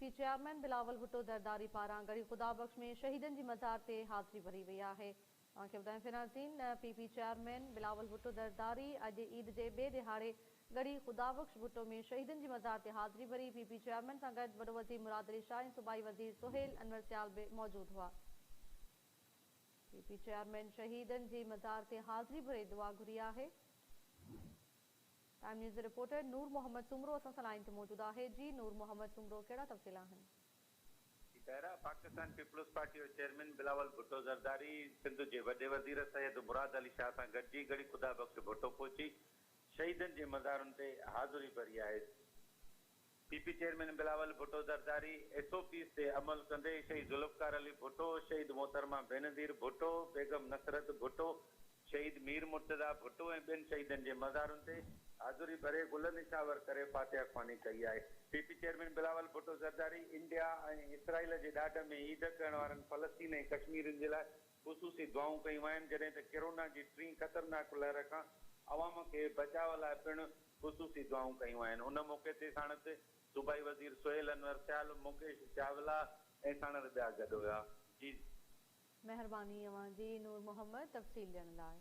P P chairman Bilawal Bhutto Zardari پاران ڳڙهي خدا بخش ۾ شهيدن جي مزار تي حاضري ڀري وئي آهي. اوهان کي ٻڌايون ٿا ناظرين P P chairman Bilawal Bhutto Zardari اڄ عيد جي ٻئي ڏهاڙي ڳڙهي خدا بخش ڀٽو ۾ شهيدن جي مزار تي حاضري ڀري. پي پي چيئرمين سان گڏ وڏو وزير مراد علي شاهه ۽ صوبائي وزير سهيل انور سيال به موجود هئا. پي پي چيئرمين شهيدن جي مزار تي حاضري ڀري دعا گهري آهي. ٽائيم نيوز جي رپورٽر نور محمد سومرو اسان سان لائين تي موجود آهي جي نور محمد سومرو ڪهڙا تفصيل آهن. جي طاهره، پاڪستان پيپلز پارٽي جو چيئرمين بلاول ڀٽو زرداري سنڌ جي وڏي وزير سيد مراد علي شاهه سان گڏجي ڳڙهي خدا بخش ڀٽو پهچي شهيدن جي مزارن تي حاضري ڀري آهي. P P chairman Bilawal Bhutto Zardari S O Ps تي عمل ڪندي شهيد ذوالفقار علي ڀٽو، شهيد محترمه بينظير ڀٽو، بيگم نصرت ڀٽو، شهيد مير مرتضيٰ ڀٽو ۽ ٻين شهيدن جي مزارن تي حاضري ڀري گل نڇاور ڪري فاتحه خواني ڪئي آهي. P P chairman Bilawal Bhutto Zardari India ۽ اسرائيل جي ڏاڍ ۾ عيد ڪرڻ وارن فلسطين ۽ ڪشميرين جي لاء خصوصي دعائون ڪيون آهن جڏهن ته ڪرونا جي ٽين خطرناڪ لهر کان عوام کي بچاء لاء پڻ خصوصي دعائون ڪيون آهن ان موقعي تي ساڻس صوبائي وزير سهيل انور سيال، مڪيش چاولا ۽ ساڻس ٻيا گڏ هيا. جي. مهرباني اوهان جي نور محمد تفصيل ڏيڻ لاء.